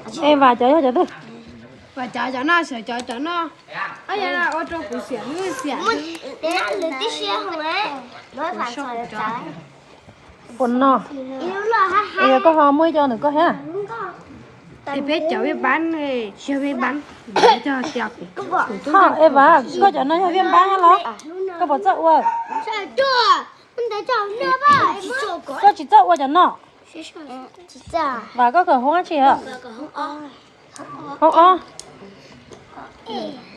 Es Vam cov yog cov twg? Vam cov cov no, Xyov cov cov no. Ua rau kuv xiam lub xiam. Puas no? Es yog koj ho muaj ib co ntawm koj thiab? Es peb cov peb pab, tsis yog peb pab, cog tias kuv, kuv tub. Ho es Vam, koj cov no yog peb pab thiab los? Koj puas txawj ua? Koj tsis txawj ua cov no. Vam, koj kawm hoob dab tsi os? Hoob ob.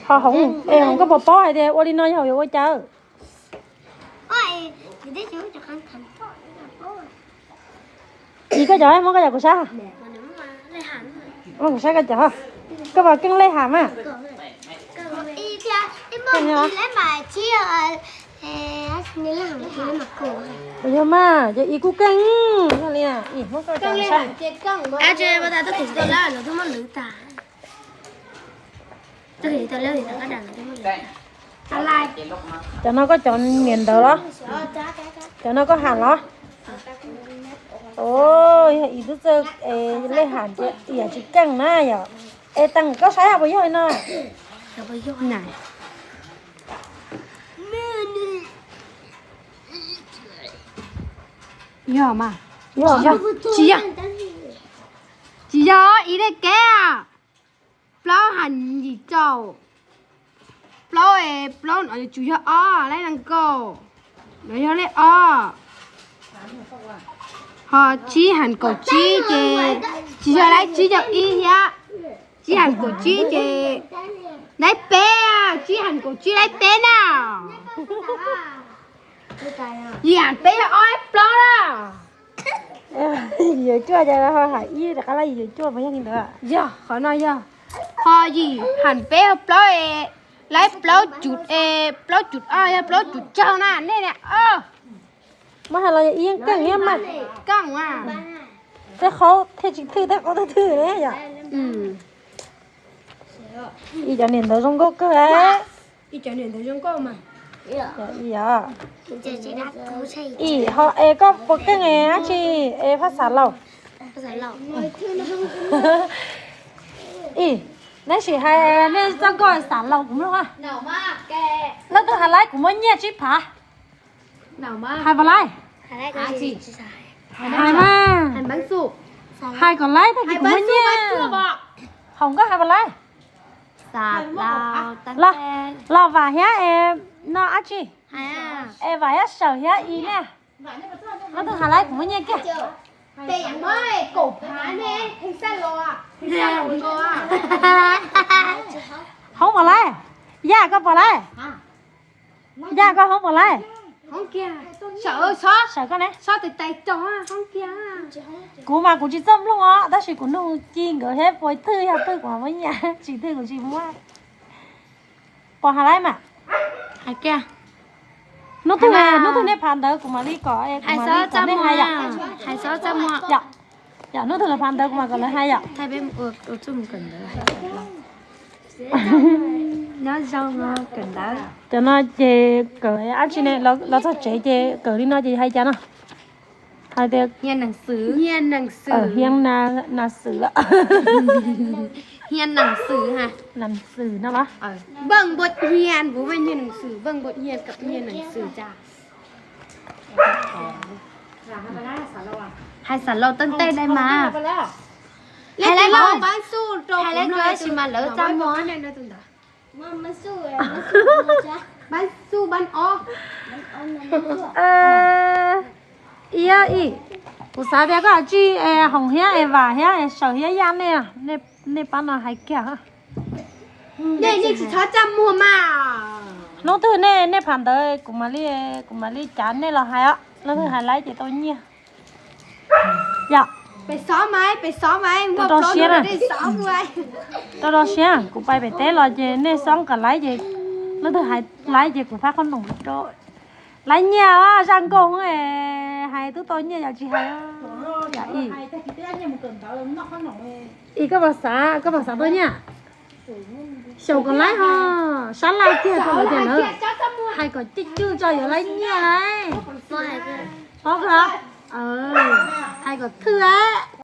Ho hoob, es hoob koj puas paub hais tias ua li no yog yuav ua cas? Ib koj cov, muab koj cov kuv saib. Muab kuv saib koj cov. Koj puas keej lej ham mas? Yog mas, ces ib kuj keej. Yog li, ib muab koj cov saib. Cov no koj cov niam ntawv los? Cov no koj ham los? Yog ib tug txawj lej ham ces ib yam tsis keej na yom. Es teem koj saib puas yog li no? Yog mas. Tsis yog, tsis yog ib lej keb. Plaub ham yim caum plaub es plaub no yuav tsum yog ob, lej nees nkaum no yog lej ob. Ho tsib ham kaum tsib ces tsis yog lej tsib caug ib thiab. Tsib ham kaum tsib ces lej peb, tsib ham kaum tsib lej peb na. Yim ham peb yog ob plaub na. Yim caum cuaj ces ho ham ib rov qab los yim caum cuaj mas yog li ntawd. Yog qhov no yog, ho yim ham peb yog plaub es, lej plaub cum es plaub cum ob yog plaub cum caug na nej na. Muab hais los yog ib yeej keej thiab mas. Keej mas. Tej qhov thiaj tsis thwj, tej qhov twg thwj ne yom. Ib cov niam ntawv zoo nkauj kawg. Ib cov niam ntawv zoo nkauj mas. Ib ho es koj puas keej es dab tsi es phaj xav laus? Ib, neb sim hais nej txoj nkauj xav laus kuv mloog. Leej twg hais laib kuv muab nyiaj tsib phav. Hais puas laib? Hais mas. Hais kom laib tag kis kuv muab nyiaj. Haum nkauj hais puas laib? Los Vam thiab es no dab tsi? Es Vam thiab Sawm thiab Ib ne. Leej twg hais laib kuv muab nyiaj kiag. Hoob puas laib? Yaj koj puas laib? Yaj koj hoob puas laib? Sawm koj ne? Kuv mas kuv tsis txawj mloog os, tab sis kuv nug Ci nkawd thiab puas thwj, yog thwj kuv muab nyiaj, tsis thwj kuv tsis muab. Puas hais laib mas? Hais kiag. Hnub twg, hnub twg nej phav ntawv kuv mam li kom, kuv mam li kom nej hais yom. Yom, hnub twg lawv phav ntawv kuv mam kom lawv hais yom. Cov no ces kawm dab tsi ne, los txog tsev ces kawm li no ces hais cas no? Hais tias hia nas xwm, hia nas xwm, hia nas xwm no los? Hais xav laus teeb tej dai mas. Hais lawv, hais lawv tab sis mas lawv txaj muag. Ib, kuv xav tias koj tsij Hoov thiab es Vam thiab es Sawm thiab Yaj nej, nej pab no hais kiag. Hnub twg nej, nej phav ntawv kuv mam li, kuv mam li cav nej los hais os. Hnub twg hais laib ces tau nyiaj. Yom. Rau rau siab na. Rau rau siab, kuv pais pem teb los ces nej xoob kom laib ces, hnub twg hais laib ces kuv pab qhob noom rau. Laib nyiaj zaj nkauj hais twb tau nyiaj yom, tsis hais. Yom, Ib, koj puas xav, koj puas xav tau nyiaj? Xyaum kom laib ho, sab laj kiag rau lawv tias lawv hais kom cwj cwj tso yuav laib nyiaj lauj. Hais kom thwj lauj.